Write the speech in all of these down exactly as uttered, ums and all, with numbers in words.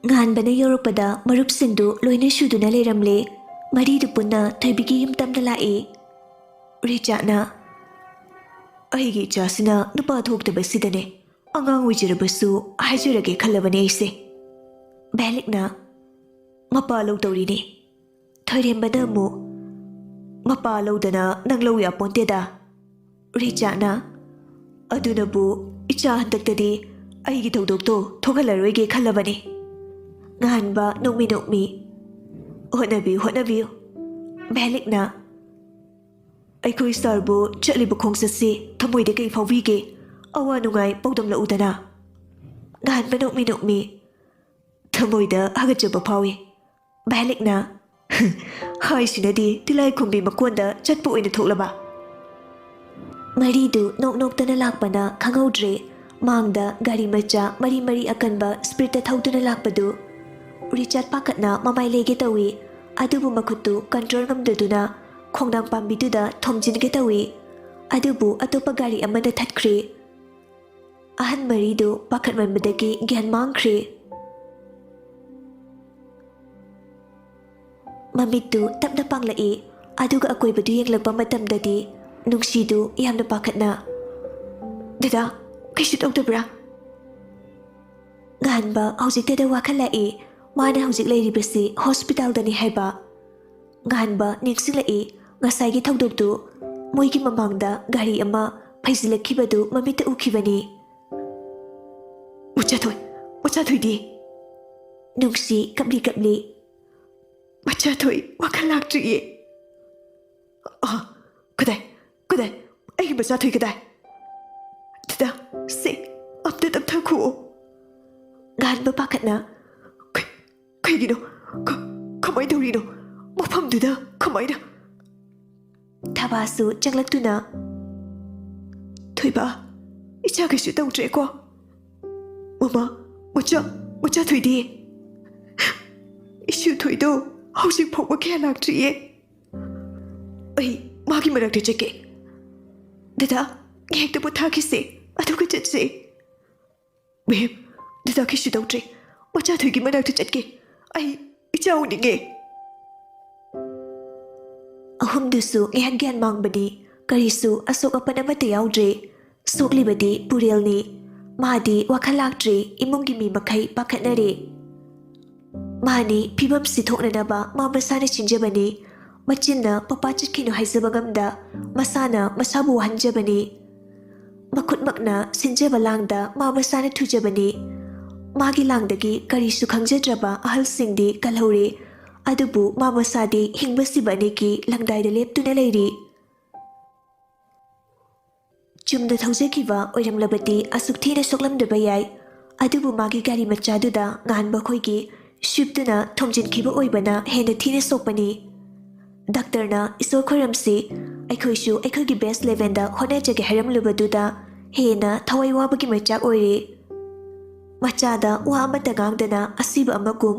ꯉꯥꯟꯕꯅ ꯌꯧꯔꯛꯄꯗ ꯃꯔꯨꯞꯁꯤꯡꯗꯨ ꯂꯣꯏꯅ ꯁꯨꯗꯨꯅ ꯂꯩꯔꯝꯂꯦ꯫ ꯃꯔꯤꯗꯨ ꯄꯨꯟꯅ ꯊꯣꯏꯕꯤꯒꯤ ꯌꯨꯝ ꯇꯝꯅ ꯂꯥꯛꯏ꯫ ꯔꯤꯆꯥꯔꯗꯅ, "ꯑꯩꯒꯤ ꯏꯆꯥꯁꯤꯅ ꯅꯨꯄꯥ ꯊꯣꯛꯇꯕꯁꯤꯗꯅꯦ ꯑꯉꯥꯡ ꯑꯣꯏꯖꯔꯕꯁꯨ ꯍꯥꯏꯖꯔꯒꯦ ꯈꯜꯂꯕꯅꯦ ꯑꯩꯁꯦ꯫" ꯚꯦꯂꯤꯛꯅ, "ꯃꯄꯥ ꯂꯧꯗꯧꯔꯤꯅꯦ꯫" ꯊꯣꯏꯔꯦꯝꯕꯅ ꯑꯃꯨꯛ, "ꯃꯄꯥ ꯂꯧꯗꯅ ꯅꯪ ꯂꯧ ꯌꯥꯄꯣꯟꯇꯦꯗ꯫" ꯔꯤꯆꯥꯔꯗꯅ, "ꯑꯗꯨꯅꯕꯨ ꯏꯆꯥ ꯍꯟꯗꯛꯇꯗꯤ ꯑꯩꯒꯤ ꯊꯧꯗꯣꯛꯇꯣ ꯊꯣꯛꯍꯜꯂꯔꯣꯏꯒꯦ ꯈꯜꯂꯕꯅꯤ꯫" ꯉꯥꯟꯕ ꯅꯣꯛꯃꯤ ꯅꯣꯛꯃꯤ, "ꯍꯣꯠꯅꯕꯤꯌꯨ, ꯍꯣꯠꯅꯕꯤꯌꯨ꯫" ꯚꯦꯂꯤꯛꯅ, "ꯑꯩꯈꯣꯏ ꯁꯥꯔꯕꯨ ꯆꯠꯂꯤꯕ ꯈꯣꯡꯆꯠꯁꯤ ꯊꯃꯣꯏꯗ ꯀꯩ ꯐꯥꯎꯕꯤꯒꯦ? ꯑꯋꯥ ꯅꯨꯡꯉꯥꯏ ꯄꯥꯎꯗꯝꯂꯛꯎꯗꯅ꯫" ꯉꯥꯟꯕ ꯅꯣꯛꯃꯤ ꯅꯣꯛꯃꯤ, "ꯊꯃꯣꯏꯗ ꯍꯥꯒꯠꯆꯕ ꯐꯥꯎꯏ꯫" ꯚꯦꯂꯤꯛꯅ, "ꯍꯥꯏꯁꯤꯅꯗꯤ ꯇꯤꯂꯥꯏꯈꯨꯝꯕꯤ ꯃꯀꯣꯟꯗ ꯆꯠꯄ ꯑꯣꯏꯅ ꯊꯣꯛꯂꯕ?" ꯃꯔꯤꯗꯨ ꯅꯣꯛ ꯅꯣꯛꯇꯅ ꯂꯥꯛꯄꯅ ꯈꯪꯍꯧꯗ꯭ꯔꯦ꯫ ꯃꯥꯡꯗ ꯒꯥꯔꯤ ꯃꯆꯥ ꯃꯔꯤ ꯃꯔꯤ ꯑꯀꯟꯕ ꯁ꯭ꯄꯤꯗꯇ ꯊꯧꯗꯨꯅ ꯂꯥꯛꯄꯗꯨ ꯔꯤꯆꯥꯔꯗ ꯄꯥꯈꯠꯅ ꯃꯃꯥꯏ ꯂꯩꯒꯦ ꯇꯧꯏ꯫ ꯑꯗꯨꯕꯨ ꯃꯈꯨꯠꯇꯨ ꯀꯟꯇ꯭ꯔꯣꯜ ꯉꯝꯗꯗꯨꯅ ꯈꯣꯡꯅꯥꯡ ꯄꯥꯝꯕꯤꯗꯨꯗ ꯊꯣꯝꯖꯤꯟꯒꯦ ꯇꯧꯏ꯫ ꯑꯗꯨꯕꯨ ꯑꯇꯣꯞꯄ ꯒꯥꯔꯤ ꯑꯃꯅ ꯊꯠꯈ꯭ꯔꯦ꯫ ꯑꯍꯟ ꯃꯔꯤꯗꯨ ꯄꯥꯈꯠꯃꯟꯕꯗꯒꯤ ꯒ꯭ꯌꯥꯟ ꯃꯥꯡꯈ꯭ꯔꯦ꯫ ꯃꯃꯤꯠꯇꯨ ꯇꯞꯅ ꯄꯥꯡꯂꯛꯏ꯫ ꯑꯗꯨꯒ ꯑꯀꯣꯏꯕꯗꯨ ꯌꯦꯡꯂꯛꯄ ꯃꯇꯝꯗꯗꯤ ꯅꯨꯡꯁꯤꯗꯨ ꯌꯥꯝꯅ ꯄꯥꯈꯠꯅ, "ꯗꯗꯥ, ꯀꯩꯁꯨ ꯇꯧꯗꯕ꯭ꯔꯥ?" ꯉꯥꯟꯕ ꯍꯧꯖꯤꯛꯇꯗ ꯋꯥꯈꯠꯂꯛꯏ꯫ ꯃꯥꯅ ꯍꯧꯖꯤꯛ ꯂꯩꯔꯤꯕꯁꯤ ꯍꯣꯁꯄꯤꯇꯥꯜꯗꯅꯤ ꯍꯥꯏꯕ꯫ ꯉꯥꯟꯕ ꯅꯤꯡꯁꯤꯡꯂꯛꯏ꯫ ꯉꯁꯥꯏꯒꯤ ꯊꯧꯗꯣꯛꯇꯨ ꯃꯣꯏꯒꯤ ꯃꯃꯥꯡꯗ ꯒꯥꯔꯤ ꯑꯃ ꯐꯩꯖꯤꯜꯂꯛꯈꯤꯕꯗꯨ ꯃꯃꯤꯠꯇ ꯎꯈꯤꯕꯅꯤ꯫ "ꯃꯆꯥꯊꯣꯏ, ꯃꯆꯥꯊꯣꯏꯗꯤ?" ꯅꯨꯡꯁꯤ ꯀꯞꯂꯤ ꯀꯞꯂꯤ꯫ "ꯃꯆꯥꯊꯣꯏ ꯋꯥꯈꯜ ꯂꯥꯛꯇ꯭ꯔꯤꯌꯦ꯫" "ꯑ, ꯀꯗꯥꯏ, ꯀꯗꯥꯏ? ꯑꯩꯒꯤ ꯃꯆꯥꯊꯣꯏ ꯀꯗꯥꯏ? ꯗꯗꯥ, ꯁꯦ, ꯑꯝꯇ ꯇꯞꯊꯈꯣ꯫" ꯉꯥꯟꯕ ꯄꯥꯈꯠꯅ, "ꯀꯩ-, ꯀꯩꯒꯤꯅꯣ? ꯀ-, ꯀꯃꯥꯏ ꯇꯧꯔꯤꯅꯣ? ꯃꯐꯝꯗꯨꯗ ꯀꯃꯥꯏꯅ?" ꯊꯕꯥꯁꯨ ꯆꯪꯂꯛꯇꯨꯅ, "ꯊꯣꯏꯕ, ꯏꯆꯥ ꯀꯩꯁꯨ ꯇꯧꯗ꯭ꯔꯦꯀꯣ? ꯃꯃꯥ, ꯃꯆꯥ, ꯃꯆꯥꯊꯣꯏꯗꯤ?" "ꯏꯁꯨ ꯊꯣꯏꯗꯣ ꯍꯧꯖꯤꯛ ꯐꯥꯎꯕ ꯀꯌꯥ ꯂꯥꯛꯇ꯭ꯔꯤꯌꯦ꯫ ꯑꯩ ꯃꯥꯒꯤ ꯃꯔꯛꯇ ꯆꯠꯀꯦ꯫ ꯗꯗꯥ, ꯉꯥꯏꯍꯥꯛꯇ ꯄꯣꯊꯥꯈꯤꯁꯦ, ꯑꯗꯨꯒ ꯆꯠꯁꯦ꯫" "ꯃꯦꯝ, ꯗꯗꯥ ꯀꯩꯁꯨ ꯇꯧꯗ꯭ꯔꯦ꯫ ꯃꯆꯥꯊꯣꯏꯒꯤ ꯃꯅꯥꯛꯇ ꯆꯠꯀꯦ꯫ ꯑꯩ ꯏꯆꯥ ꯎꯅꯤꯡꯉꯦ꯫ ꯑꯍꯨꯝꯗꯨꯁꯨ ꯉꯥꯏꯍꯥꯛ ꯒ꯭ꯌꯥꯟ ꯃꯥꯡꯕꯅꯤ꯫ ꯀꯔꯤꯁꯨ ꯑꯁꯣꯛ ꯑꯄꯟ ꯑꯃꯠꯇ ꯌꯥꯎꯗ꯭ꯔꯦ꯫ ꯁꯣꯛꯂꯤꯕꯗꯤ ꯄꯨꯔꯦꯜꯅꯤ꯫ ꯃꯥꯗꯤ ꯋꯥꯈꯜ ꯂꯥꯛꯇ꯭ꯔꯦ꯫ ꯏꯃꯨꯡꯒꯤ ꯃꯤ ꯃꯈꯩ ꯄꯥꯈꯠꯅꯔꯦ꯫ ꯃꯥꯅꯤ ꯐꯤꯕꯝꯁꯤ ꯊꯣꯛꯅꯅꯕ ꯃꯥ ꯃꯁꯥꯅ ꯁꯤꯟꯖꯕꯅꯤ꯫ ꯃꯆꯤꯟꯅ ꯄꯄꯥ ꯆꯠꯈꯤꯅꯨ ꯍꯥꯏꯖꯕ ꯉꯝꯗ ꯃꯁꯥꯅ ꯃꯁꯥꯕꯨ ꯋꯥꯍꯟꯖꯕꯅꯤ꯫ ꯃꯈꯨꯠꯃꯛꯅ ꯁꯤꯟꯖꯕ ꯂꯥꯡꯗ ꯃꯥ ꯃꯁꯥꯅ ꯊꯨꯖꯕꯅꯤ꯫ ꯃꯥꯒꯤ ꯂꯥꯡꯗꯒꯤ ꯀꯔꯤꯁꯨ ꯈꯪꯖꯗ꯭ꯔꯕ ꯑꯍꯜꯁꯤꯡꯗꯤ ꯀꯜꯍꯧꯔꯦ꯫ ꯑꯗꯨꯕꯨ ꯃꯥ ꯃꯁꯥꯗꯤ ꯍꯤꯡꯕ ꯁꯤꯕ ꯑꯅꯤꯒꯤ ꯂꯪꯗꯥꯏꯗ ꯂꯦꯞꯇꯨꯅ ꯂꯩꯔꯤ꯫ ꯆꯨꯝꯅ ꯊꯧꯖꯈꯤꯕ ꯑꯣꯏꯔꯝꯂꯕꯗꯤ ꯑꯁꯨꯛ ꯊꯤꯅ ꯁꯣꯛꯂꯝꯗꯕ ꯌꯥꯏ꯫ ꯑꯗꯨꯕꯨ ꯃꯥꯒꯤ ꯒꯥꯔꯤ ꯃꯆꯥꯗꯨꯗ ꯉꯥꯟꯕ ꯈꯣꯏꯒꯤ ꯁ꯭ꯋꯤꯞꯇꯨꯅ ꯊꯣꯝꯖꯤꯟꯈꯤꯕ ꯑꯣꯏꯕꯅ ꯍꯦꯟꯅ ꯊꯤꯅ ꯁꯣꯛꯄꯅꯤ꯫ ꯗꯥꯛꯇꯔꯅ "ꯏꯁꯣꯔ ꯈꯣꯏꯔꯝꯁꯤ, ꯑꯩꯈꯣꯏꯁꯨ ꯑꯩꯈꯣꯏꯒꯤ ꯕꯦꯁ ꯂꯦꯚꯦꯜꯗ ꯍꯣꯠꯅꯖꯒꯦ" ꯍꯥꯏꯔꯝꯂꯨꯕꯗꯨꯗ ꯍꯦꯟꯅ ꯊꯋꯥꯏ ꯋꯥꯕꯒꯤ ꯃꯩꯆꯥꯛ ꯑꯣꯏꯔꯦ꯫ ꯃꯆꯥꯗ ꯋꯥ ꯑꯃꯠꯇ ꯉꯥꯡꯗꯅ ꯑꯁꯤꯕ ꯑꯃꯒꯨꯝ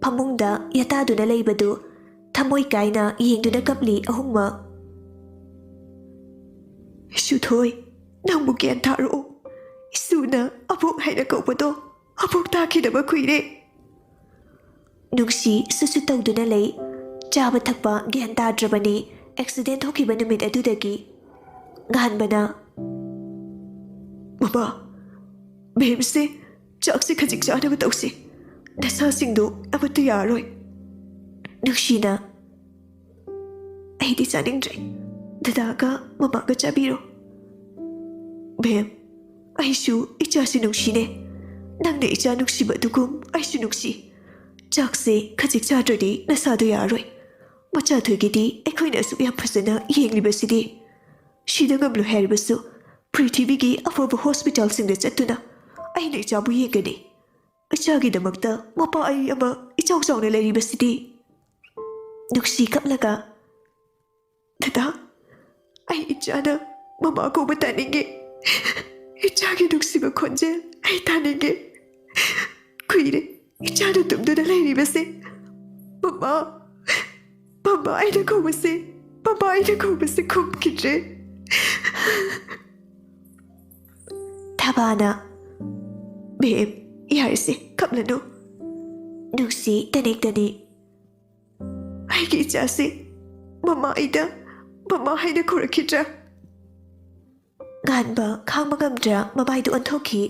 ꯐꯃꯨꯡꯗ ꯌꯥꯇꯥꯗꯨꯅ ꯂꯩꯕꯗꯨ ꯊꯃꯣꯏ ꯀꯥꯏꯅ ꯌꯦꯡꯗꯨꯅ ꯀꯞꯂꯤ ꯑꯍꯨꯝꯃꯛ꯫ "ꯏꯁꯨꯊꯣꯏ, ꯅꯪꯕꯨ ꯒ꯭ꯌꯥꯟ ꯇꯥꯔꯛꯑꯣ꯫ ꯏꯁꯨꯅ ꯑꯕꯣꯛ ꯍꯥꯏꯅ ꯀꯧꯕꯗꯣ ꯑꯕꯣꯛ ꯇꯥꯈꯤꯗꯕ ꯀꯨꯏꯔꯦ꯫" ꯅꯨꯡꯁꯤ ꯁꯨꯠ ꯁꯨꯠ ꯇꯧꯗꯨꯅ ꯂꯩ꯫ ꯆꯥꯕ ꯊꯛꯄ ꯒ꯭ꯌꯥꯟ ꯇꯥꯗ꯭ꯔꯕꯅꯤ꯫ ꯑꯦꯛꯁꯤꯗꯦꯟ ꯊꯣꯛꯈꯤꯕ ꯅꯨꯃꯤꯠ ꯑꯗꯨꯗꯒꯤ꯫ ꯉꯥꯟꯕꯅ, "ꯃꯃꯥ, ꯃꯦꯝꯁꯦ ꯆꯥꯛꯁꯦ ꯈꯖꯤꯛ ꯆꯥꯅꯕ ꯇꯧꯁꯤ꯫ ꯅꯁꯥꯁꯤꯡꯗꯣ ꯑꯃꯠꯇ ꯌꯥꯔꯣꯏ꯫" ꯅꯨꯡꯁꯤꯅ, "ꯑꯩꯗꯤ ꯆꯥꯅꯤꯡꯗ꯭ꯔꯦ꯫ ꯗꯗꯥꯒ ꯃꯃꯥꯒ ꯆꯥꯕꯤꯔꯣ꯫" "ꯃꯦꯝ, ꯑꯩꯁꯨ ꯏꯆꯥꯁꯤ ꯅꯨꯡꯁꯤꯅꯦ꯫ ꯅꯪꯅ ꯏꯆꯥ ꯅꯨꯡꯁꯤꯕ ꯑꯗꯨꯒꯨꯝ ꯑꯩꯁꯨ ꯅꯨꯡꯁꯤ꯫ ꯆꯥꯛꯁꯦ ꯈꯖꯤꯛ ꯆꯥꯗ꯭ꯔꯗꯤ ꯅꯁꯥꯗꯣ ꯌꯥꯔꯣꯏ꯫ ꯃꯆꯥꯊꯣꯏꯒꯤꯗꯤ ꯑꯩꯈꯣꯏꯅ ꯑꯁꯨꯛ ꯌꯥꯝ ꯐꯖꯅ ꯌꯦꯡꯂꯤꯕꯁꯤꯗꯤ꯫ ꯁꯤꯗ ꯉꯝꯂꯣꯏ ꯍꯥꯏꯔꯕꯁꯨ ꯄ꯭ꯔꯤꯊꯤꯕꯤꯒꯤ ꯑꯐꯕ ꯍꯣꯁꯄꯤꯇꯥꯜꯁꯤꯡꯗ ꯆꯠꯇꯨꯅ ꯑꯩꯅ ꯏꯆꯥꯕꯨ ꯌꯦꯡꯒꯅꯤ꯫ ꯏꯆꯥꯒꯤꯗꯃꯛꯇ ꯃꯄꯥ ꯑꯩ ꯑꯃ ꯏꯆꯥꯎ ꯆꯥꯎꯅ ꯂꯩꯔꯤꯕꯁꯤꯗꯤ꯫" ꯅꯨꯡꯁꯤ ꯀꯞꯂꯒ, "ꯗꯗꯥ, ꯑꯩ ꯏꯆꯥꯅ ꯃꯃꯥ ꯀꯧꯕ ꯇꯥꯅꯤꯡꯉꯤ꯫ ꯏꯆꯥꯒꯤ ꯅꯨꯡꯁꯤꯕ ꯈꯣꯟꯖꯦꯜ ꯑꯩ ꯇꯥꯅꯤꯡꯉꯤ꯫ ꯀꯨꯏꯔꯦ ꯏꯆꯥꯅ ꯇꯨꯝꯗꯨꯅ ꯂꯩꯔꯤꯕꯁꯦ꯫ ꯃꯃꯥ, ꯃꯃꯥ ꯑꯩꯅ ꯀꯧꯕꯁꯦ, ꯃꯃꯥ ꯑꯩꯅ ꯀꯧꯕꯁꯦ ꯈꯨꯝꯈꯤꯗ꯭ꯔꯦ꯫" ꯊꯕꯥꯅ, "ꯃꯦꯝ, ꯌꯥꯔꯦꯁꯦ, ꯀꯞꯂꯅꯨ꯫ ꯅꯨꯡꯁꯤ, ꯇꯅꯦꯛ ꯇꯅꯦꯛ꯫ ꯑꯩꯒꯤ ꯏꯆꯥꯁꯦ ꯃꯃꯥ ꯑꯩꯗ ꯃꯃꯥ ꯍꯥꯏꯅ ꯀꯧꯔꯛꯈꯤꯗ꯭ꯔꯥ? ꯉꯥꯟꯕ ꯈꯥꯡꯕ ꯉꯝꯗ꯭ꯔ ꯃꯃꯥꯏꯗꯨ ꯑꯣꯟꯊꯣꯛꯈꯤ꯫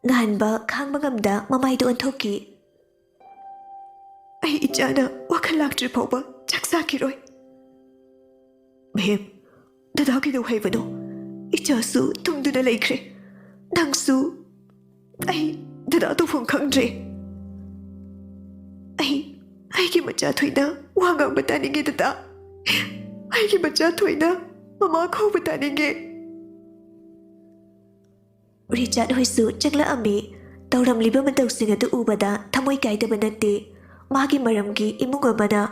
ꯉꯥꯟꯕ ꯈꯥꯡꯕ ꯉꯝꯗ ꯃꯃꯥꯏꯗꯨ ꯑꯣꯟꯊꯣꯛꯈꯤ꯫ ꯑꯩ ꯏꯆꯥꯅ ꯋꯥꯈꯜ ꯂꯥꯛꯇ꯭ꯔꯤ ꯐꯥꯎꯕ ꯆꯥꯛ ꯆꯥꯈꯤꯔꯣꯏ꯫ ꯃꯦꯝ, ꯗꯗꯥ ꯀꯩꯗꯧ ꯍꯥꯏꯕꯅꯣ? ꯏꯆꯥꯁꯨ ꯇꯨꯝꯗꯨꯅ ꯂꯩꯈ꯭ꯔꯦ꯫ ꯅꯪꯁꯨ꯫ ꯑꯩ ꯗꯗꯥ ꯇꯧꯐꯝ ꯈꯪꯗ꯭ꯔꯦ꯫ ꯑꯩ, ꯑꯩꯒꯤ ꯃꯆꯥ ꯊꯣꯏꯅ ꯋꯥ ꯉꯥꯡꯕ ꯇꯥꯅꯤꯡꯉꯦ ꯗꯗꯥ꯫ ꯑꯩꯒꯤ ꯃꯆꯥ ꯊꯣꯏꯅ ꯃꯃꯥ ꯀꯧꯕ ꯇꯥꯅꯤꯡꯉꯦ꯫ ꯔꯤꯆꯥꯔꯗ ꯍꯣꯏꯁꯨ ꯆꯪꯂꯛꯑꯝꯃꯤ꯫ ꯇꯧꯔꯝꯂꯤꯕ ꯃꯇꯧꯁꯤꯡ ꯑꯗꯨ ꯎꯕꯗ ꯊꯃꯣꯏ ꯀꯥꯏꯗꯕ ꯅꯠꯇꯦ꯫ ꯃꯥꯒꯤ ꯃꯔꯝꯒꯤ ꯏꯃꯨꯡ ꯑꯃꯅ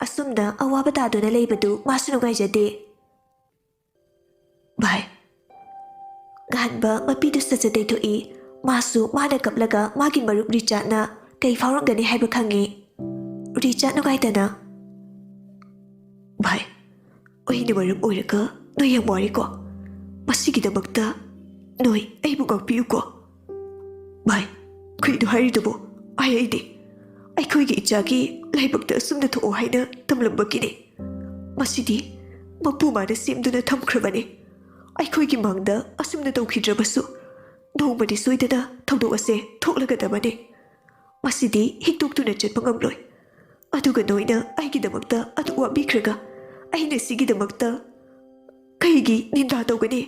ꯑꯁꯨꯝꯅ ꯑꯋꯥꯕ ꯇꯥꯗꯨꯅ ꯂꯩꯕꯗꯨ ꯃꯥꯁꯨ ꯅꯨꯡꯉꯥꯏꯖꯗꯦ꯫ ꯚꯥꯏ꯫ ꯉꯍꯥꯟꯕ ꯃꯄꯤꯗꯨ ꯁꯠ ꯁꯠ ꯇꯩꯊꯣꯛꯏ꯫ ꯃꯥꯁꯨ ꯃꯥꯅ ꯀꯞꯂꯒ ꯃꯥꯒꯤ ꯃꯔꯨꯞ ꯔꯤꯆꯥꯔꯗꯅ ꯀꯩ ꯐꯥꯎꯔꯝꯒꯅꯤ ꯍꯥꯏꯕ ꯈꯪꯉꯤ꯫ ꯔꯤꯆꯥꯔꯗ ꯅꯨꯡꯉꯥꯏꯇꯅ, "ꯚꯥꯏ, ꯑꯩꯅ ꯃꯔꯝ ꯑꯣꯏꯔꯒ ꯅꯣꯏ ꯌꯥꯝ ꯋꯥꯔꯦꯀꯣ꯫ ꯃꯁꯤꯒꯤꯗꯃꯛꯇ ꯅꯣꯏ ꯑꯩꯕꯨ ꯉꯥꯛꯄꯤꯌꯨꯀꯣ꯫ ꯚꯥꯏ, ꯀꯩꯅꯣ ꯍꯥꯏꯔꯤꯗꯨꯕꯨ? ꯑꯩ, ꯑꯩꯗꯤ ꯑꯩꯈꯣꯏꯒꯤ ꯏꯆꯥꯒꯤ ꯂꯥꯏꯕꯛꯇ ꯑꯁꯨꯝꯅ ꯊꯣꯛꯑꯣ ꯍꯥꯏꯅ ꯇꯝꯂꯝꯕꯒꯤꯅꯤ꯫ ꯃꯁꯤꯗꯤ ꯃꯄꯨ ꯃꯥꯅ ꯁꯦꯝꯗꯨꯅ ꯊꯝꯈ꯭ꯔꯕꯅꯤ꯫ ꯑꯩꯈꯣꯏꯒꯤ ꯃꯥꯡꯗ ꯑꯁꯨꯝꯅ ꯇꯧꯈꯤꯗ꯭ꯔꯕꯁꯨ ꯅꯣꯡꯃꯗꯤ ꯁꯣꯏꯗꯅ ꯊꯧꯗꯣꯛ ꯑꯁꯦ ꯊꯣꯛꯂꯒꯗꯕꯅꯤ꯫ ꯃꯁꯤꯗꯤ ꯍꯤꯛꯇꯣꯛꯇꯨꯅ ꯆꯠꯄ ꯉꯝꯂꯣꯏ꯫ ꯑꯗꯨꯒ ꯅꯣꯏꯅ ꯑꯩꯒꯤꯗꯃꯛꯇ ꯑꯗꯨꯛ ꯋꯥꯕꯤꯈ꯭ꯔꯒ ꯑꯩꯅ ꯁꯤꯒꯤꯗꯃꯛꯇ ꯀꯩꯒꯤ ꯅꯤꯟꯗꯥ ꯇꯧꯒꯅꯤ?"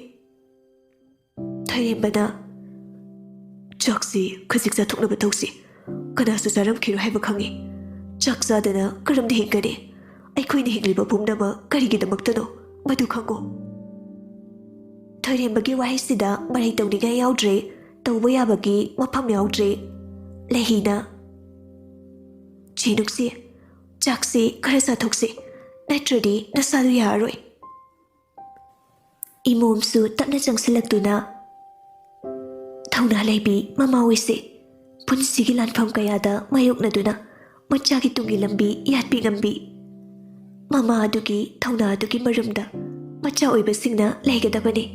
ꯊꯣꯏꯔꯦꯝꯕꯅ, "ꯆꯥꯛꯁꯤ ꯈꯖꯤꯛ ꯆꯥꯊꯣꯛꯅꯕ ꯇꯧꯁꯤ꯫ ꯀꯅꯥꯁꯨ ꯆꯥꯔꯝꯈꯤꯔꯣꯏ ꯍꯥꯏꯕ ꯈꯪꯏ꯫ ꯆꯥꯛ ꯆꯥꯗꯅ ꯀꯔꯝꯅ ꯍꯤꯡꯒꯅꯤ? ꯑꯩꯈꯣꯏꯅ ꯍꯤꯡꯂꯤꯕ ꯄꯨꯝꯅꯃꯛ ꯀꯔꯤꯒꯤꯗꯃꯛꯇꯅꯣ, ꯃꯗꯨ ꯈꯪꯉꯨ꯫" ꯊꯣꯏꯔꯦꯝꯕꯒꯤ ꯋꯥꯍꯩꯁꯤꯗ ꯃꯔꯩ ꯇꯧꯅꯤꯡꯉꯥꯏ ꯌꯥꯎꯗ꯭ꯔꯦ꯫ ꯇꯧꯕ ꯌꯥꯕꯒꯤ ꯃꯐꯝ ꯌꯥꯎꯗ꯭ꯔꯦ꯫ ꯂꯩꯍꯤꯅ, "ꯆꯦ ꯅꯨꯡꯁꯤ, ꯆꯥꯛꯁꯤ ꯈꯔ ꯆꯥꯊꯣꯛꯁꯤ, ꯅꯠꯇ꯭ꯔꯗꯤ ꯅꯁꯥꯗꯨ ꯌꯥꯔꯔꯣꯏ꯫" ꯏꯃꯣꯝꯁꯨ ꯇꯞꯅ ꯆꯪꯁꯤꯜꯂꯛꯇꯨꯅ, "ꯊꯧꯅꯥ ꯂꯩꯕꯤ ꯃꯃꯥ ꯑꯣꯏꯁꯦ, ꯄꯨꯟꯁꯤꯒꯤ ꯂꯥꯟꯐꯝ ꯀꯌꯥꯗ ꯃꯥꯌꯣꯛꯅꯗꯨꯅ ꯃꯆꯥꯒꯤ ꯇꯨꯡꯒꯤ ꯂꯝꯕꯤ ꯌꯥꯠꯄꯤ ꯉꯝꯕꯤ꯫ ꯃꯃꯥ ꯑꯗꯨꯒꯤ ꯊꯧꯅꯥ ꯑꯗꯨꯒꯤ ꯃꯔꯨꯝꯗ ꯃꯆꯥ ꯑꯣꯏꯕꯁꯤꯡꯅ ꯂꯩꯒꯗꯕꯅꯤ꯫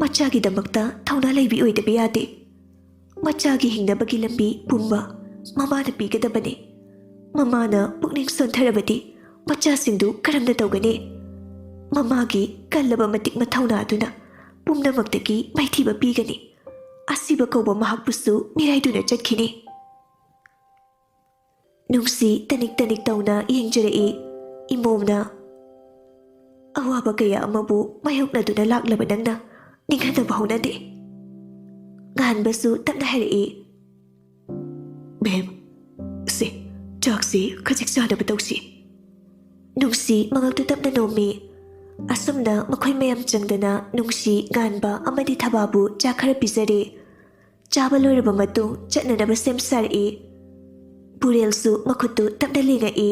ꯃꯆꯥꯒꯤꯗꯃꯛꯇ ꯊꯧꯅꯥ ꯂꯩꯕꯤ ꯑꯣꯏꯗꯕ ꯌꯥꯗꯦ꯫ ꯃꯆꯥꯒꯤ ꯍꯤꯡꯅꯕꯒꯤ ꯂꯝꯕꯤ ꯄꯨꯝꯕ ꯃꯃꯥꯅ ꯄꯤꯒꯗꯕꯅꯤ꯫ ꯃꯃꯥꯅ ꯄꯨꯛꯅꯤꯡ ꯁꯣꯟꯊꯔꯕꯗꯤ ꯃꯆꯥꯁꯤꯡꯗꯨ ꯀꯔꯝꯅ ꯇꯧꯒꯅꯤ? ꯃꯃꯥꯒꯤ ꯀꯜꯂꯕ ꯃꯇꯤꯛ ꯃꯊꯧꯅꯥ ꯑꯗꯨꯅ ꯄꯨꯝꯅꯃꯛꯇꯒꯤ ꯃꯥꯏꯊꯤꯕ ꯄꯤꯒꯅꯤ꯫ ꯑꯁꯤꯕ ꯀꯧꯕ ꯃꯍꯥꯛꯄꯨꯁꯨ ꯃꯤꯔꯥꯏꯗꯨꯅ ꯆꯠꯈꯤꯅꯤ꯫ ꯅꯨꯡꯁꯤ ꯇꯅꯤꯛ ꯇꯅꯤꯛ ꯇꯧꯅ ꯌꯦꯡꯖꯔꯛꯏ꯫ ꯏꯃꯣꯝꯅ, "ꯑꯋꯥꯕ ꯀꯌꯥ ꯑꯃꯕꯨ ꯃꯥꯌꯣꯛꯅꯗꯨꯅ ꯂꯥꯛꯂꯕ ꯅꯪꯅ ꯅꯤꯡꯍꯟꯅꯕ ꯍꯧꯅꯗꯦ꯫" ꯉꯍꯥꯟꯕꯁꯨ ꯇꯞꯅ ꯍꯥꯏꯔꯛꯏ, "ꯃꯦꯝ, ꯁꯦ, ꯆꯥꯛꯁꯤ ꯈꯖꯤꯛ ꯆꯥꯅꯕ ꯇꯧꯁꯤ꯫" ꯅꯨꯡꯁꯤ ꯃꯉꯛꯇꯨ ꯇꯞꯅ ꯅꯣꯝꯃꯤ꯫ ꯑꯁꯨꯝꯅ ꯃꯈꯣꯏ ꯃꯌꯥꯝ ꯆꯪꯗꯅ ꯅꯨꯡꯁꯤ, ꯉꯥꯟꯕ ꯑꯃꯗꯤ ꯊꯕꯥꯕꯨ ꯆꯥꯛ ꯈꯔ ꯄꯤꯖꯔꯦ꯫ ꯆꯥꯕ ꯂꯣꯏꯔꯕ ꯃꯇꯨꯡ ꯆꯠꯅꯅꯕ ꯁꯦꯝ ꯁꯥꯔꯛꯏ꯫ ꯄꯨꯔꯦꯜꯁꯨ ꯃꯈꯨꯠꯇꯨ ꯇꯞꯅ ꯂꯦꯡꯉꯛꯏ꯫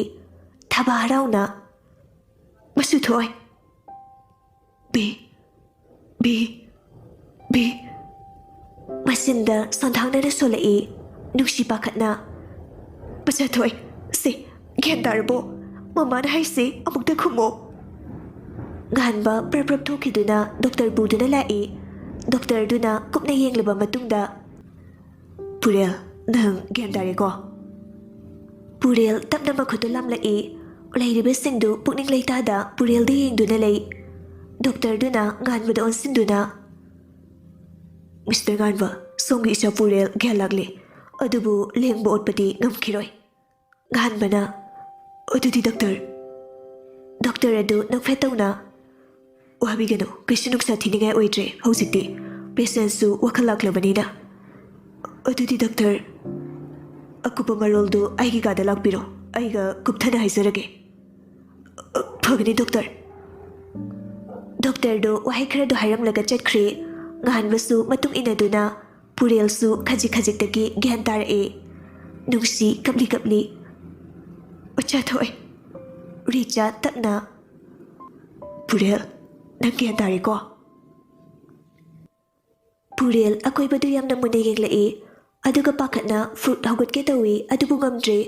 ꯊꯕꯥ ꯍꯔꯥꯎꯅ, "ꯃꯁꯨ ꯊꯣꯛꯑꯣꯏ꯫ ꯕꯤ, ꯕꯤ, ꯕꯤ꯫" ꯃꯆꯤꯟꯗ ꯁꯣꯟꯊꯥꯡꯅꯅ ꯁꯣꯜꯂꯛꯏ꯫ ꯅꯨꯡꯁꯤ ꯄꯥꯈꯠꯅ, "ꯃꯆꯥ ꯊꯣꯛꯑꯣꯏ, ꯁꯤ ꯒ꯭ꯌꯥꯟ ꯇꯥꯔꯕꯣ? ꯃꯃꯥꯅ ꯍꯥꯏꯁꯤ ꯑꯃꯨꯛꯇ ꯈꯨꯝꯃꯣ꯫" ꯉꯍꯥꯟꯕ ꯄ꯭ꯔꯞ ꯄ꯭ꯔꯞ ꯊꯣꯛꯈꯤꯗꯨꯅ ꯗꯣꯛꯇꯔ ꯄꯨꯗꯨꯅ ꯂꯥꯛꯏ꯫ ꯗꯣꯛꯇꯔꯗꯨꯅ ꯀꯨꯞꯅ ꯌꯦꯡꯂꯕ ꯃꯇꯨꯡꯗ, "ꯄꯨꯔꯦꯜ, ꯅꯪ ꯒ꯭ꯌꯥꯟ ꯇꯥꯔꯦꯀꯣ?" ꯄꯨꯔꯦꯜ ꯇꯞꯅ ꯃꯈꯨꯠꯇꯨ ꯂꯥꯝꯂꯛꯏ꯫ ꯂꯩꯔꯤꯕꯁꯤꯡꯗꯨ ꯄꯨꯛꯅꯤꯡ ꯂꯩꯇꯥꯗ ꯄꯨꯔꯦꯜꯗ ꯌꯦꯡꯗꯨꯅ ꯂꯩ꯫ ꯗꯣꯛꯇꯔꯗꯨꯅ ꯉꯥꯟꯕꯗ ꯑꯣꯟꯁꯤꯟꯗꯨꯅ, "ꯃꯤꯁꯇꯔ ꯉꯥꯟꯕ, ꯁꯣꯝꯒꯤ ꯏꯆꯥ ꯄꯨꯔꯦꯜ ꯒ꯭ꯌꯥꯟ ꯂꯥꯛꯂꯦ, ꯑꯗꯨꯕꯨ ꯂꯦꯡꯕ ꯑꯣꯠꯄꯗꯤ ꯉꯝꯈꯤꯔꯣꯏ꯫" ꯉꯥꯟꯕꯅ, "ꯑꯗꯨꯗꯤ ꯗꯣꯛꯇꯔ?" ꯗꯣꯛꯇꯔ ꯑꯗꯨ ꯅꯣꯛꯐꯦꯠ ꯇꯧꯅ, "ꯋꯥꯕꯤꯒꯅꯨ, ꯀꯩꯁꯨ ꯅꯨꯡꯁꯥ ꯊꯤꯅꯤꯡꯉꯥꯏ ꯑꯣꯏꯗ꯭ꯔꯦ ꯍꯧꯖꯤꯛꯇꯤ, ꯄꯦꯁꯦꯟꯁꯨ ꯋꯥꯈꯜ ꯂꯥꯛꯂꯕꯅꯤꯅ꯫ ꯑꯗꯨꯗꯤ ꯗꯣꯛꯇꯔ, ꯑꯀꯨꯞꯄ ꯃꯔꯣꯜꯗꯨ ꯑꯩꯒꯤ ꯀꯥꯗ ꯂꯥꯛꯄꯤꯔꯣ, ꯑꯩꯒ ꯀꯨꯞꯊꯅ ꯍꯥꯏꯖꯔꯒꯦ꯫" "ꯐꯒꯅꯤ ꯗꯣꯛꯇꯔ꯫" ꯗꯣꯛꯇꯔꯗꯨ ꯋꯥꯍꯩ ꯈꯔꯗꯨ ꯍꯥꯏꯔꯝꯂꯒ ꯆꯠꯈ꯭ꯔꯦ꯫ ꯉꯥꯟꯕꯁꯨ ꯃꯇꯨꯡ ꯏꯟꯅꯗꯨꯅ ꯄꯨꯔꯦꯜꯁꯨ ꯈꯖꯤꯛ ꯈꯖꯤꯛꯇꯒꯤ ꯒ꯭ꯌꯥꯟ ꯇꯥꯔꯛꯑꯦ꯫ ꯅꯨꯡꯁꯤ ꯀꯞꯂꯤ ꯀꯞꯂꯤ, "ꯃꯆꯥ ꯊꯣꯛꯑꯣꯏ꯫" ꯔꯤꯆꯥ ꯇꯞꯅ, "ꯄꯨꯔꯦꯜ, ꯅꯪ ꯒ꯭ꯌꯥꯟ ꯇꯥꯔꯦꯀꯣ?" ꯄꯨꯔꯦꯜ ꯑꯀꯣꯏꯕꯗꯨ ꯌꯥꯝꯅ ꯃꯨꯟꯅ ꯌꯦꯡꯂꯛꯏ, ꯑꯗꯨꯒ ꯄꯥꯈꯠꯅ ꯐꯨꯠ ꯍꯧꯒꯠꯀꯦ ꯇꯧꯏ, ꯑꯗꯨꯕꯨ ꯉꯝꯗ꯭ꯔꯦ꯫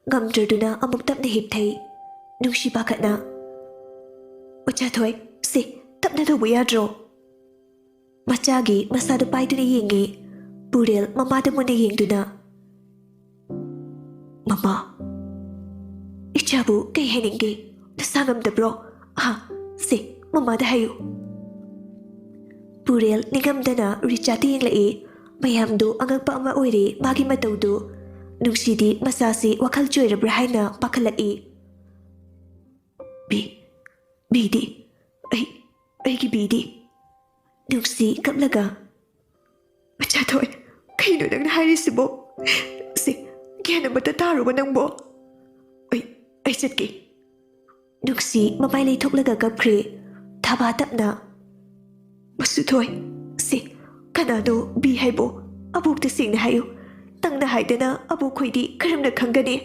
ꯉꯝꯗ꯭ꯔꯗꯨꯅ ꯑꯃꯨꯛ ꯇꯞꯅ ꯍꯤꯞꯊꯩ꯫ ꯅꯨꯡꯁꯤ ꯄꯥꯈꯠꯅ, "ꯃꯆꯥ ꯊꯣꯛꯑꯣꯏ, ꯁꯦ, ꯇꯞꯅ ꯇꯧꯕ ꯌꯥꯗ꯭ꯔꯣ?" ꯃꯆꯥꯒꯤ ꯃꯁꯥꯗꯨ ꯄꯥꯏꯗꯨꯅ ꯌꯦꯡꯉꯤ꯫ ꯄꯨꯔꯦꯜ ꯃꯃꯥꯗ ꯃꯨꯟꯅ ꯌꯦꯡꯗꯨꯅ, "ꯃꯃꯥ, ꯏꯆꯥꯕꯨ ꯀꯩ ꯍꯥꯏꯅꯤꯡꯒꯦ? ꯅꯁꯥ ꯉꯝꯗꯕ꯭ꯔꯣ? ꯑꯥ, ꯁꯦ, ꯃꯃꯥꯗ ꯍꯥꯏꯌꯨ꯫" ꯄꯨꯔꯦꯜ ꯅꯤꯡꯉꯝꯗꯅ ꯔꯤꯆꯥꯔꯗꯇ ꯌꯦꯡꯂꯛꯏ꯫ ꯃꯌꯥꯝꯗꯨ ꯑꯉꯛꯄ ꯑꯃ ꯑꯣꯏꯔꯦ ꯃꯥꯒꯤ ꯃꯇꯧꯗꯨ꯫ ꯅꯨꯡꯁꯤꯗꯤ ꯃꯆꯥꯁꯤ ꯋꯥꯈꯜ ꯆꯣꯏꯔꯕ꯭ꯔꯥ ꯍꯥꯏꯅ ꯄꯥꯈꯠꯂꯛꯏ꯫ "ꯕꯤ, ꯕꯤꯗꯤ? ꯑꯩ, ꯑꯩꯒꯤ ꯕꯤꯗꯤ?" ꯅꯨꯡꯁꯤ ꯀꯞꯂꯒ, "ꯃꯆꯥꯊꯣꯏ, ꯀꯩꯅꯣ ꯅꯪꯅ ꯍꯥꯏꯔꯤꯁꯤꯕꯣ? ꯁꯤ, ꯒ꯭ꯌꯥꯟ ꯑꯃꯠꯇ ꯇꯥꯔꯨꯕ ꯅꯪꯕꯣ? ꯑꯩ, ꯑꯩ ꯆꯠꯀꯦ꯫" ꯅꯨꯡꯁꯤ ꯃꯃꯥꯏ ꯂꯩꯊꯣꯛꯂꯒ ꯀꯞꯈ꯭ꯔꯦ꯫ ꯊꯕꯥ ꯇꯞꯅ, "ꯃꯆꯨꯊꯣꯏ, ꯁꯤ, ꯀꯅꯥꯅꯣ ꯕꯤ ꯍꯥꯏꯕꯣ? ꯑꯕꯣꯛꯇ ꯁꯦꯡꯅ ꯍꯥꯏꯌꯨ꯫ ꯅꯪꯅ ꯍꯥꯏꯗꯅ ꯑꯕꯣꯛꯈꯣꯏꯗꯤ ꯀꯔꯝꯅ ꯈꯪꯒꯅꯤ?"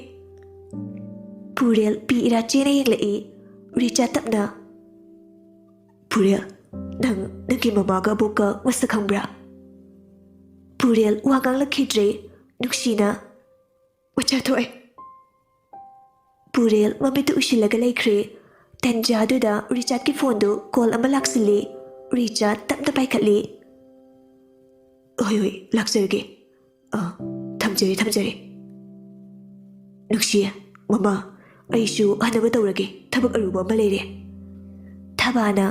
ꯄꯨꯔꯦꯜ ꯄꯤ ꯏꯔꯥ ꯆꯦꯅ ꯌꯦꯡꯂꯛꯏ꯫ ꯔꯤꯆꯥ ꯇꯞꯅ, "ꯄꯨꯔꯦꯜ, ꯅꯪ ꯅꯪꯒꯤ ꯃꯃꯥꯒ ꯑꯕꯣꯛꯀ ꯃꯁꯛ ꯈꯪꯕ꯭ꯔꯥ?" ꯄꯨꯔꯦꯜ ꯋꯥ ꯉꯥꯡꯂꯛꯈꯤꯗ꯭ꯔꯦ꯫ ꯅꯨꯡꯁꯤꯅ, "ꯃꯆꯥꯊꯣꯏ꯫" ꯄꯨꯔꯦꯜ ꯃꯃꯤꯠꯇꯨ ꯎꯏꯁꯤꯜꯂꯒ ꯂꯩꯈ꯭ꯔꯦ꯫ ꯇꯟꯖꯥꯗꯨꯗ ꯔꯤꯆꯥꯔꯗꯀꯤ ꯐꯣꯟꯗꯨ ꯀꯣꯜ ꯑꯃ ꯂꯥꯛꯁꯤꯜꯂꯤ꯫ ꯔꯤꯆꯥꯔꯗ ꯇꯞꯅ ꯄꯥꯏꯈꯠꯂꯤ꯫ "ꯍꯣꯏ, ꯍꯣꯏ, ꯂꯥꯛꯆꯔꯒꯦ꯫ ꯑ, ꯊꯝꯖꯔꯦ, ꯊꯝꯖꯔꯦ꯫ ꯅꯨꯡꯁꯤ, ꯃꯃꯥ, ꯑꯩꯁꯨ ꯍꯟꯅꯕ ꯇꯧꯔꯒꯦ, ꯊꯕꯛ ꯑꯔꯨꯕ ꯑꯃ ꯂꯩꯔꯦ꯫" ꯊꯕꯥꯅ,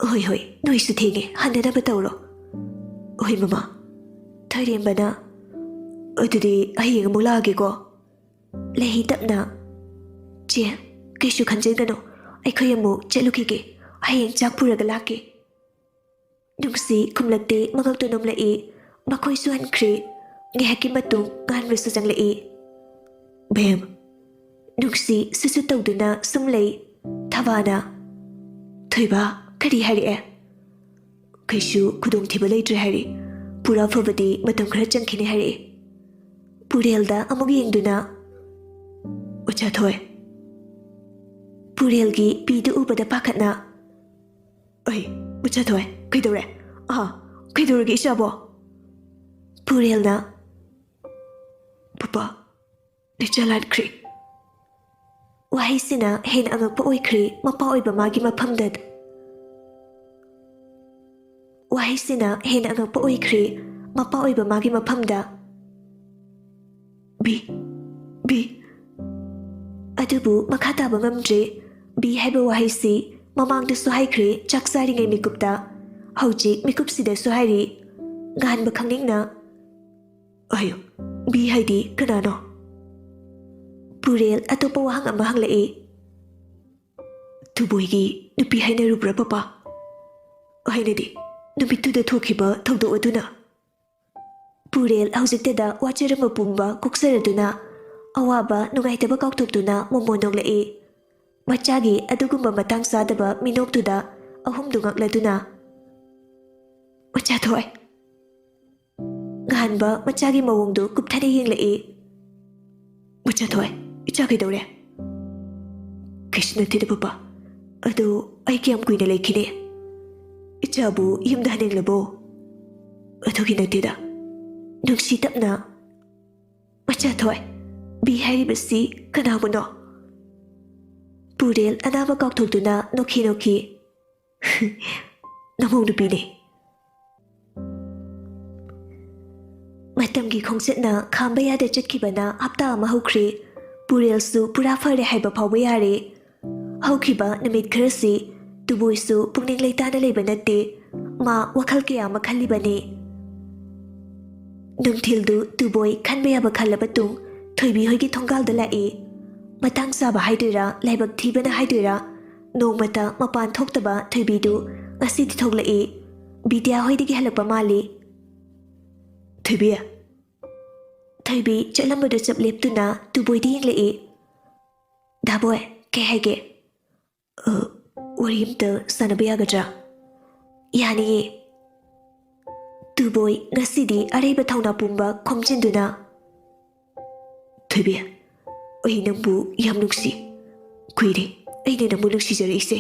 "ꯍꯣꯏ, ꯍꯣꯏ, ꯅꯣꯏꯁꯨ ꯊꯦꯡꯉꯦ, ꯍꯟꯅꯅꯕ ꯇꯧꯔꯣ꯫" "ꯍꯣꯏ, ꯃꯃꯥ꯫" ꯊꯣꯏꯔꯦꯝꯕꯅ, "ꯑꯗꯨꯗꯤ ꯍꯌꯦꯡ ꯑꯃꯨꯛ ꯂꯥꯛꯑꯒꯦꯀꯣ꯫" ꯂꯩꯍꯤ ꯇꯞꯅ, "ꯆꯦ, ꯀꯩꯁꯨ ꯈꯟꯖꯤꯟꯒꯅꯨ, ꯑꯩꯈꯣꯏ ꯑꯃꯨꯛ ꯆꯠꯂꯨꯈꯤꯒꯦ, ꯍꯌꯦꯡ ꯆꯥꯛ ꯄꯨꯔꯒ ꯂꯥꯛꯀꯦ꯫" ꯅꯨꯡꯁꯤ ꯈꯨꯝꯂꯛꯇꯦ, ꯃꯉꯛꯇꯨ ꯅꯣꯝꯂꯛꯏ꯫ ꯃꯈꯣꯏꯁꯨ ꯍꯟꯈ꯭ꯔꯦ꯫ ꯉꯥꯏꯍꯥꯛꯀꯤ ꯃꯇꯨꯡ ꯉꯥꯟꯕꯁꯨ ꯆꯪꯂꯛꯏ꯫ "ꯕꯦꯝ꯫" ꯅꯨꯡꯁꯤ ꯁꯨꯁꯨ ꯇꯧꯗꯨꯅ ꯁꯨꯝ ꯂꯩ꯫ ꯊꯕꯥꯅ, "ꯊꯣꯏꯕ, ꯀꯔꯤ ꯍꯥꯏꯔꯛꯑꯦ?" "ꯀꯩꯁꯨ ꯈꯨꯗꯣꯡꯊꯤꯕ ꯂꯩꯇ꯭ꯔꯦ ꯍꯥꯏꯔꯤ꯫ ꯄꯨꯔꯥ ꯐꯕꯗꯤ ꯃꯇꯝ ꯈꯔ ꯆꯪꯈꯤꯅꯤ ꯍꯥꯏꯔꯛꯏ꯫" ꯄꯨꯔꯦꯜꯗ ꯑꯃꯨꯛ ꯌꯦꯡꯗꯨꯅ, "ꯑꯣꯖꯥ ꯊꯣꯏ꯫" ꯄꯨꯔꯦꯜꯒꯤ ꯄꯤꯗꯨ ꯎꯕꯗ ꯄꯥꯈꯠꯅ, "ꯑꯩ, ꯑꯣꯖꯥ ꯊꯣꯏ, ꯀꯩꯗꯧꯔꯦ? ꯑꯥ, ꯀꯩꯗꯧꯔꯒꯦ ꯏꯆꯥꯕꯣ?" ꯄꯨꯔꯦꯜꯅ, "ꯄꯄꯥ, ꯅꯆꯥ ꯂꯥꯠꯈ꯭ꯔꯦ꯫" ꯋꯥꯍꯩꯁꯤꯅ ꯍꯦꯟꯅ ꯑꯉꯛꯄ ꯑꯣꯏꯈ꯭ꯔꯦ ꯃꯄꯥ ꯑꯣꯏꯕ ꯃꯥꯒꯤ ꯃꯐꯝꯗ꯫ ꯋꯥꯍꯩꯁꯤꯅ ꯍꯦꯟꯅ ꯑꯉꯛꯄ ꯑꯣꯏꯈ꯭ꯔꯦ꯫ ꯃꯄꯥ ꯑꯣꯏꯕ ꯃꯥꯒꯤ ꯃꯐꯝꯗ꯫ "B, B". ꯑꯗꯨꯕꯨ ꯃꯈꯥ ꯇꯥꯕ ꯉꯝꯗ꯭ꯔꯦ꯫ "ꯕꯤ" ꯍꯥꯏꯕ ꯋꯥꯍꯩꯁꯤ ꯃꯃꯥꯡꯗꯁꯨ ꯍꯥꯏꯈ꯭ꯔꯦ, ꯆꯥꯛ ꯆꯥꯔꯤꯉꯩ ꯃꯤꯀꯨꯞꯇ꯫ ꯍꯧꯖꯤꯛ ꯃꯤꯀꯨꯞꯁꯤꯗꯁꯨ ꯍꯥꯏꯔꯤ꯫ ꯉꯥꯟꯕ ꯈꯪꯅꯤꯡꯅ, "ꯑꯌꯣ, ꯕꯤ ꯍꯥꯏꯗꯤ ꯀꯅꯥꯅꯣ?" ꯄꯨꯔꯦꯜ ꯑꯇꯣꯞꯄ ꯋꯥꯍꯪ ꯑꯃ ꯍꯪꯂꯛꯏ꯫ "ꯇꯨꯕꯣꯏꯒꯤ ꯅꯨꯄꯤ ꯍꯥꯏꯅꯔꯨꯕ꯭ꯔꯥ, ꯄꯄꯥ? ꯍꯥꯏꯅꯗꯤ, ꯅꯨꯃꯤꯠꯇꯨꯗ ꯊꯣꯛꯈꯤꯕ ꯊꯧꯗꯣꯛ ꯑꯗꯨꯅ?" ꯄꯨꯔꯦꯜ ꯍꯧꯖꯤꯛꯇꯗ ꯋꯥꯆꯔꯝꯕ ꯄꯨꯝꯕ ꯀꯣꯛꯆꯔꯗꯨꯅ, ꯑꯋꯥꯕ ꯅꯨꯡꯉꯥꯏꯇꯕ ꯀꯥꯎꯊꯣꯛꯇꯨꯅ ꯃꯣꯃꯣꯟ ꯅꯣꯛꯂꯛꯏ꯫ ꯃꯆꯥꯒꯤ ꯑꯗꯨꯒꯨꯝꯕ ꯃꯇꯥꯡ ꯆꯥꯗꯕ ꯃꯤꯅꯣꯛꯇꯨꯗ ꯑꯍꯨꯝꯗꯨ ꯉꯛꯂꯗꯨꯅ, "ꯃꯆꯥ ꯊꯣꯏ!" ꯉꯍꯥꯟꯕ ꯃꯆꯥꯒꯤ ꯃꯑꯣꯡꯗꯨ ꯀꯨꯞꯊꯅ ꯌꯦꯡꯂꯛꯏ꯫ "ꯃꯆꯥ ꯊꯣꯏ, ꯏꯆꯥ ꯀꯩꯗꯧꯔꯦ?" "ꯀꯩꯁꯨ ꯅꯠꯇꯦꯗ, ꯄꯄꯥ꯫ ꯑꯗꯨ ꯑꯩ ꯀꯌꯥꯝ ꯀꯨꯏꯅ ꯂꯩꯈꯤꯅꯤ? ꯏꯆꯥꯕꯨ ꯌꯨꯝꯗ ꯍꯟꯅꯤꯡꯂꯕꯣ?" "ꯑꯗꯨꯒꯤ ꯅꯠꯇꯦꯗ, ꯅꯨꯡꯁꯤ ꯇꯞꯅ"꯫ "ꯃꯆꯥ ꯊꯣꯏ, ꯕꯤ ꯍꯥꯏꯔꯤꯕꯁꯤ ꯀꯅꯥꯕꯨꯅꯣ?" ꯄꯨꯔꯦꯜ ꯑꯅꯥꯕ ꯀꯥꯎꯊꯣꯛꯇꯨꯅ ꯅꯣꯛꯈꯤ ꯅꯣꯛꯈꯤ꯫ "ꯅꯃꯧ ꯅꯨꯄꯤꯅꯦ꯫" ꯃꯇꯝꯒꯤ ꯈꯣꯡꯆꯠꯅ ꯈꯥꯝꯕ ꯌꯥꯗ ꯆꯠꯈꯤꯕꯅ ꯍꯞꯇꯥ ꯑꯃ ꯍꯧꯈ꯭ꯔꯦ꯫ ꯄꯨꯔꯦꯜꯁꯨ ꯄꯨꯔꯥ ꯐꯔꯦ ꯍꯥꯏꯕ ꯐꯥꯎꯕ ꯌꯥꯔꯦ꯫ ꯍꯧꯈꯤꯕ ꯅꯨꯃꯤꯠ ꯈꯔꯁꯤ ꯇꯨꯕꯣꯏꯁꯨ ꯄꯨꯛꯅꯤꯡ ꯂꯩꯇꯥꯅ ꯂꯩꯕ ꯅꯠꯇꯦ꯫ ꯃꯥ ꯋꯥꯈꯜ ꯀꯌꯥ ꯑꯃ ꯈꯜꯂꯤꯕꯅꯤ꯫ ꯅꯨꯡꯊꯤꯜꯗꯨ ꯇꯨꯕꯣꯏ ꯈꯟꯕ ꯌꯥꯕ ꯈꯜꯂꯕ ꯇꯨꯡ ꯊꯣꯏꯕꯤ ꯍꯣꯏꯒꯤ ꯊꯣꯡꯒꯥꯜꯗ ꯂꯥꯛꯏ꯫ ꯃꯇꯥꯡ ꯆꯥꯕ ꯍꯥꯏꯗꯣꯏꯔꯥ, ꯂꯥꯏꯕꯛ ꯊꯤꯕꯅ ꯍꯥꯏꯗꯣꯏꯔꯥ, ꯅꯣꯡꯃꯇ ꯃꯄꯥꯟ ꯊꯣꯛꯇꯕ ꯊꯣꯏꯕꯤꯗꯨ ꯉꯁꯤꯗꯤ ꯊꯣꯛꯂꯛꯏ꯫ ꯕꯤꯗ꯭ꯌꯥ ꯍꯣꯏꯗꯒꯤ ꯍꯜꯂꯛꯄ ꯃꯥꯜꯂꯤ꯫ "ꯊꯣꯏꯕꯤ!" ꯊꯣꯏꯕꯤ ꯆꯠꯂꯝꯕꯗꯨ ꯆꯞ ꯂꯦꯞꯇꯨꯅ ꯇꯨꯕꯣꯏꯗ ꯌꯦꯡꯂꯛꯏ꯫ "ꯗꯥꯕꯣꯏ, ꯀꯩ ꯍꯥꯏꯒꯦ?" "ꯑ, ꯋꯥꯔꯤ ꯑꯝꯇ ꯁꯥꯟꯅꯕ ꯌꯥꯒꯗ꯭ꯔꯥ?" "ꯌꯥꯅꯤꯌꯦ꯫" ꯇꯨꯕꯣꯏ ꯉꯁꯤꯗꯤ ꯑꯔꯩꯕ ꯊꯧꯅꯥ ꯄꯨꯝꯕ ꯈꯣꯝꯖꯤꯟꯗꯨꯅ, "ꯊꯣꯏꯕꯤ, ꯑꯩ ꯅꯪꯕꯨ ꯌꯥꯝ ꯅꯨꯡꯁꯤ꯫ ꯀꯨꯏꯔꯦ ꯑꯩꯅ ꯅꯪꯕꯨ ꯅꯨꯡꯁꯤꯖꯔꯛꯏꯁꯦ꯫"